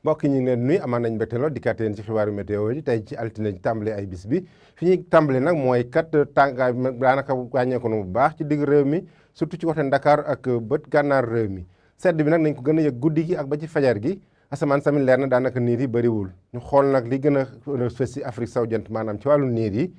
mbokk ñi ngi leen nuyu amaan nañ mbégte lool dikkaat leen ci xibaaru météo yi tey ci altine ji tàmbale ay bis bi fi ñuy tàmbale nag mooy kat tàngaay daanaka wàññeeku na bu baax ci digg réew mi surtout ci côté Dakar ak bët gànnaar réew mi sedd bi nag nañ ko gën a yëg guddi gi ak ba ci fajar gi asamaan tamit leer na daanaka niir yi bëriwul ñu xool nag li gën a fës ci Afrique sowu jant maanaam ci wàllu niir yi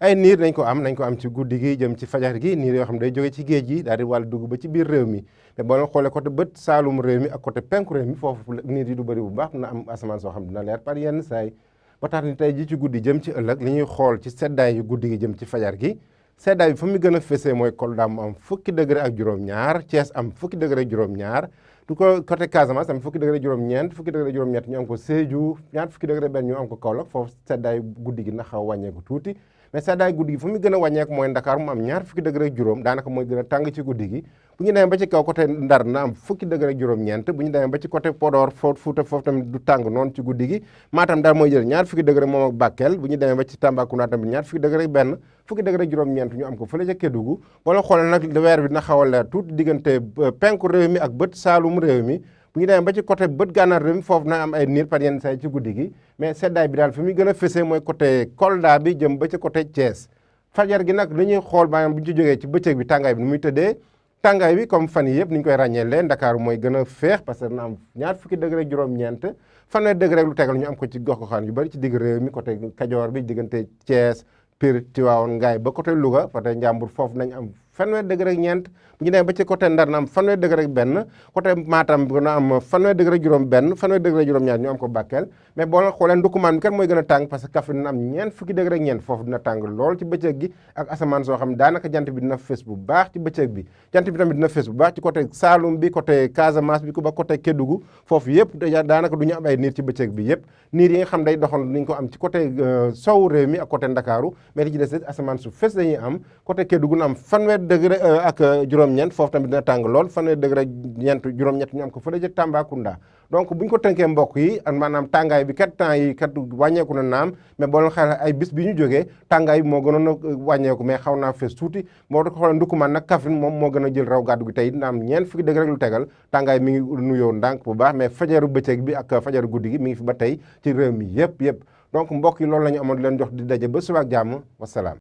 ay niir nañ ko am ci guddi gi jëm ci fajar gi niir yoo xam ne day jóge ci géej gi daal di wàll dugg ba ci biir réew mi mais boo leen xoolee côté bët saalum réew mi ak côté penku réew mi foofu niir yi du bëri bu baax na am asamaan soo xam dina leer par yenn saay ba tax ni tey ji ci guddi jëm ci ëllëg li ñuy xool ci seddaay yu guddi gi jëm ci fajar gi seddaay bi fa mu gën a fesee mooy Kolda mu am fukki degré ak juróom-ñaar Thiès am fukki degré ak juróom-ñaar du ko côté Casamance am fukki degré juróom-ñeent fukki degré juróom-ñett ñu am ko Sédhiou ñaar fukki degré benn ñu am ko Kaolack foofu seddaay guddi gi na xaw wàññeeku tuuti mais seddaay guddi gi fu mu gën a wàññeeku mooy Dakar mu am ñaar fukki degré ak juróom daanaka mooy gën a tàng ci guddi gi bu ñu demee ba ci kaw côté Ndar na am fukki degré ak juróom-ñeent bu ñu demee ba ci côté Podor Fuuta foofu tamit du tàng noonu ci guddi gi Matam daal mooy jël ñaar fukki degré moom ak Bakel bu ñu demee ba ci Tambacounda tamit ñaar fukki degré benn fukki degré juróom-ñeent ñu am ko fële ca Kédougou wala xoolee nag weer bi dina xaw a leer tuuti diggante penku réew mi ak bët saalum réew mi bu ñu demee ba ci côté bët gànnaar réew mi foofu na am ay niir par yenn say ci guddi gi mais seddaay bi daal fi muy gën a fesee mooy côté Kolda bi jëm ba ci côté Thiès fajar gi nag li ñuy xool maanaam bu ñu ci jógee ci bëccëg bi tàngaay bi nu muy tëddee tàngaay bi comme fan yi yëpp ni ñu koy ràññee leen Dakar mooy gën a féex parce que na am ñaar fukki degré juróom-ñeent fanweeri degré lu tegal ñu am ko ci gox-goxaan yu bari ci digg réew mi côté Kajoor bi diggante Thiès Pire Tivaouane Ngaye ba côté Louga côté Njàmbur foofu nañ am fanweeri degré ak ñeent bu ñu demee ba ci côté Ndar na am fanweeri degré ak benn côté Matam bi na am fanweeri degré juróom benn fanweeri degré juróom-ñaar ñu am ko Bakel mais boo xoolee Ndoukoumane bi kat mooy gën a tàng parce que Kaffrine na am ñeent fukki degré ak ñeent foofu dina tàng lool ci bëccëg gi ak asamaan soo xam ne daanaka jant bi dina fës bu baax ci bëccëg bi jant bi tamit dina fës bu baax ci côté Saloum bi côté Casamance bi ba côté Kédougou foofu yëpp daanaka du ñu am ay niir ci bëccëg bi yëpp niir yi nga xam day doxoon niñ ko am ci côté sowu réew mi ak côté Ndakaaru mais li ci des asamaan su fës dañuy am côté Kédougou na am fanweeri degré ak juróom-ñeent foofu tamit dina tàng lool fanweeri degré ñeent juróom-ñett ñu am ko fële ca Tambacounda donc bu ñu ko tënkee mbokk yi maanaam tàngaay bi kat temps yi kat wàññeeku na naam mais boo leen xoolee ay bis bi ñu jógee tàngaay bi moo gënoon a wàññeeku mais xaw naa fees tuuti moo tax xoolee Ndoukoumane nag Kaffrine moom moo gën a jël raw gàddu gi tey naam ñeent fukki degré lu tegal tàngaay mi ngi nuyoo ndànk bu baax mais fajaru bëccëg bi ak fajaru guddi gi mi ngi fi ba tey ci réew mi yëpp donc mbokk yi loolu la ñu amoon leen jox di daje ba suba ak jàmm wasalaam